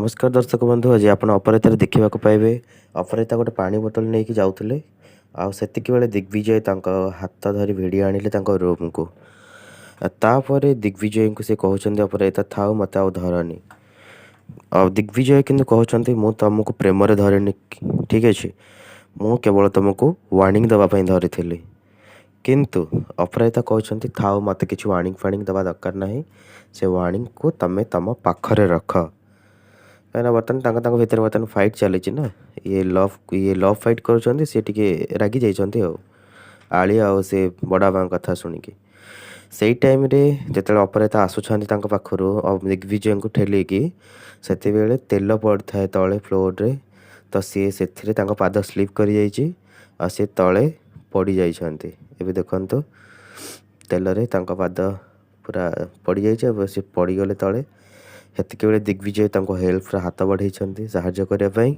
ନମସ୍କାର ଦର୍ଶକ ବନ୍ଧୁ, ଆଜି ଆପଣ ଅପରାଜିତାରେ ଦେଖିବାକୁ ପାଇବେ, ଅପରାଜିତା ଗୋଟେ ପାଣି ବୋତଲ ନେଇକି ଯାଉଥିଲେ ଆଉ ସେତିକି ବେଳେ ଦିଗ୍ବିଜୟ ତାଙ୍କ ହାତ ଧରି ଭିଡ଼ି ଆଣିଲେ ତାଙ୍କ ରୁମ୍କୁ। ତାପରେ ଦିଗ୍ବିଜୟଙ୍କୁ ସେ କହୁଛନ୍ତି, "ଅପରାଜିତା, ଥାଉ, ମୋତେ ଆଉ ଧରନି।" ଆଉ ଦିଗ୍ବିଜୟ କିନ୍ତୁ କହୁଛନ୍ତି, "ମୁଁ ତୁମକୁ ପ୍ରେମରେ ଧରିନି, ଠିକ୍ ଅଛି? ମୁଁ କେବଳ ତୁମକୁ ୱାର୍ଣ୍ଣିଂ ଦେବା ପାଇଁ ଧରିଥିଲି।" କିନ୍ତୁ ଅପରାଜିତା କହୁଛନ୍ତି, "ଥାଉ, ମୋତେ କିଛି ୱାର୍ଣ୍ଣିଂ ଫାର୍ଣ୍ଣିଂ ଦେବା ଦରକାର ନାହିଁ। ସେ ୱାର୍ଣ୍ଣିଂକୁ ତୁମେ ତୁମ ପାଖରେ ରଖ।" କାହିଁକିନା ବର୍ତ୍ତମାନ ତାଙ୍କ ତାଙ୍କ ଭିତରେ ବର୍ତ୍ତମାନ ଫାଇଟ୍ ଚାଲିଛି ନା। ଇଏ ଲଭ୍ ଫାଇଟ୍ କରୁଛନ୍ତି, ସିଏ ଟିକେ ରାଗି ଯାଇଛନ୍ତି ଆଉ ଆଳି ଆଉ ସେ ବଡ଼ ବାବାଙ୍କ କଥା ଶୁଣିକି। ସେଇ ଟାଇମ୍ରେ ଯେତେବେଳେ ଅପରାଜିତା ଆସୁଛନ୍ତି ତାଙ୍କ ପାଖରୁ ଦିଗ୍ବିଜୟଙ୍କୁ ଠେଲିକି, ସେତେବେଳେ ତେଲ ପଡ଼ିଥାଏ ତଳେ ଫ୍ଲୋରରେ। ତ ସିଏ ସେଥିରେ ତାଙ୍କ ପାଦ ସ୍ଲିପ୍ କରିଯାଇଛି ଆଉ ସିଏ ତଳେ ପଡ଼ିଯାଇଛନ୍ତି। ଏବେ ଦେଖନ୍ତୁ, ତେଲରେ ତାଙ୍କ ପାଦ ପୁରା ପଡ଼ିଯାଇଛି ଆଉ ସେ ପଡ଼ିଗଲେ ତଳେ। ସେତିକି ବେଳେ ଦିଗ୍ବିଜୟ ତାଙ୍କୁ ହେଲ୍ପର ହାତ ବଢ଼େଇଛନ୍ତି ସାହାଯ୍ୟ କରିବା ପାଇଁ।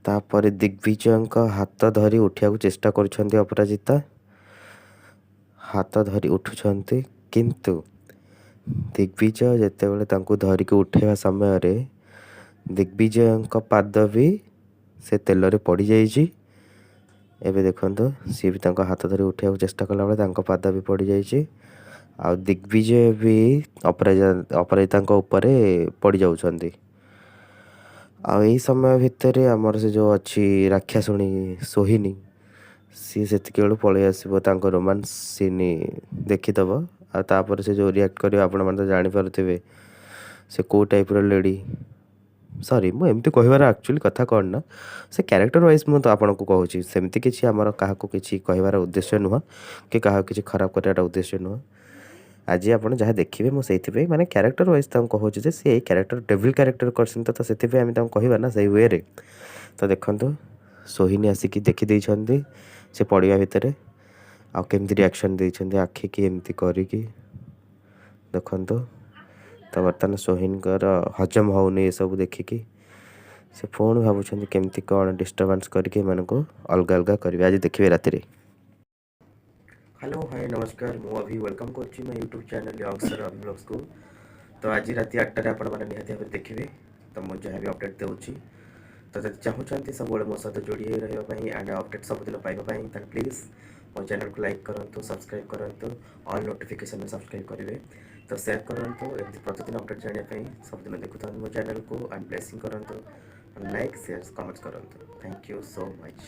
ତାପରେ ଦିଗ୍ବିଜୟଙ୍କ ହାତ ଧରି ଉଠିବାକୁ ଚେଷ୍ଟା କରୁଛନ୍ତି ଅପରାଜିତା। ହାତ ଧରି ଉଠୁଛନ୍ତି, କିନ୍ତୁ ଦିଗ୍ବିଜୟ ଯେତେବେଳେ ତାଙ୍କୁ ଧରିକି ଉଠେଇବା ସମୟରେ ଦିଗ୍ବିଜୟଙ୍କ ପାଦ ବି ସେ ତେଲରେ ପଡ଼ିଯାଇଛି। ଏବେ ଦେଖନ୍ତୁ, ସିଏ ବି ତାଙ୍କ ହାତ ଧରି ଉଠେଇବାକୁ ଚେଷ୍ଟା କଲାବେଳେ ତାଙ୍କ ପାଦ ବି ପଡ଼ିଯାଇଛି ଆଉ ଦିଗ୍ବିଜୟ ବି ଅପରାଜିତାଙ୍କ ଉପରେ ପଡ଼ିଯାଉଛନ୍ତି। ଆଉ ଏଇ ସମୟ ଭିତରେ ଆମର ସେ ଯେଉଁ ଅଛି ରାକ୍ଷାସୁଣୀ ସୋହିନୀ, ସିଏ ସେତିକି ବେଳୁ ପଳେଇ ଆସିବ, ତାଙ୍କ ରୋମାନ୍ସ ସିନ୍ ଦେଖିଦେବ। ଆଉ ତାପରେ ସେ ଯେଉଁ ରିଆକ୍ଟ କରିବ, ଆପଣମାନେ ତ ଜାଣିପାରୁଥିବେ ସେ କେଉଁ ଟାଇପ୍ର ଲେଡ଼ି। ସରି, ମୁଁ ଏମିତି କହିବାର ଆକ୍ଚୁଆଲି କଥା କ'ଣ ନା, ସେ କ୍ୟାରେକ୍ଟର ୱାଇଜ୍ ମୁଁ ତ ଆପଣଙ୍କୁ କହୁଛି। ସେମିତି କିଛି ଆମର କାହାକୁ କିଛି କହିବାର ଉଦ୍ଦେଶ୍ୟ ନୁହଁ କି କାହାକୁ କିଛି ଖରାପ କରିବାର ଉଦ୍ଦେଶ୍ୟ ନୁହଁ। ଆଜି ଆପଣ ଯାହା ଦେଖିବେ, ମୁଁ ସେଇଥିପାଇଁ ମାନେ କ୍ୟାରେକ୍ଟର ୱାଇଜ୍ ତାଙ୍କୁ କହୁଛି ଯେ ସେ ଏଇ କ୍ୟାରେକ୍ଟର, ଡେଭିଲ୍ କ୍ୟାରେକ୍ଟର କରିଛନ୍ତି ତ ସେଥିପାଇଁ ଆମେ ତାଙ୍କୁ କହିବା ନା ସେଇ ୱେରେ। ତ ଦେଖନ୍ତୁ, ସୋହିନୀ ଆସିକି ଦେଖିଦେଇଛନ୍ତି ସେ ପଡ଼ିବା ଭିତରେ ଆଉ କେମିତି ରିଆକ୍ସନ୍ ଦେଇଛନ୍ତି ଆଖିକି ଏମିତି କରିକି, ଦେଖନ୍ତୁ। ତ ବର୍ତ୍ତମାନ ସୋହିନୀଙ୍କର ହଜମ ହେଉନି ଏସବୁ ଦେଖିକି। ସେ ପୁଣି ଭାବୁଛନ୍ତି କେମିତି କ'ଣ ଡିଷ୍ଟର୍ବାନ୍ସ କରିକି ଏମାନଙ୍କୁ ଅଲଗା ଅଲଗା କରିବେ। ଆଜି ଦେଖିବେ ରାତିରେ। ହ୍ୟାଲୋ, ହାଏ, ନମସ୍କାର। ମୁଁ ଅଭି welcome କରୁଛି ମୋ ୟୁଟ୍ୟୁବ୍ ଚ୍ୟାନେଲ୍ ୟଙ୍ଗଷ୍ଟର ଅଭି ବ୍ଲଗ୍ସକୁ। ତ ଆଜି ରାତି 8ଟାରେ ଆପଣମାନେ ନିହାତି ଭାବରେ ଦେଖିବେ ତ ମୁଁ ଯାହା ବି ଅପଡ଼େଟ୍ ଦେଉଛି। ତ ଯଦି ଚାହୁଁଛନ୍ତି ସବୁବେଳେ ମୋ ସହିତ ଯୋଡ଼ି ହୋଇ ରହିବା ପାଇଁ ଆଣ୍ଡ ଅପଡ଼େଟ୍ ସବୁଦିନ ପାଇବା ପାଇଁ, ତାହେଲେ ପ୍ଲିଜ୍ ମୋ ଚ୍ୟାନେଲ୍କୁ ଲାଇକ୍ କରନ୍ତୁ, ସବସ୍କ୍ରାଇବ୍ କରନ୍ତୁ, ଅଲ୍ ନୋଟିଫିକେସନ୍ରେ ସବସ୍କ୍ରାଇବ୍ କରିବେ, ତ ସେୟାର କରନ୍ତୁ। ଏମିତି ପ୍ରତିଦିନ ଅପଡ଼େଟ୍ ଜାଣିବା ପାଇଁ ସବୁଦିନ ଦେଖୁଥାନ୍ତୁ ମୋ ଚ୍ୟାନେଲ୍କୁ ଆଣ୍ଡ ବ୍ଲେସିଂ କରନ୍ତୁ, ଲାଇକ୍, ସେୟାର, କମେଣ୍ଟସ୍ କରନ୍ତୁ। Thank you so much.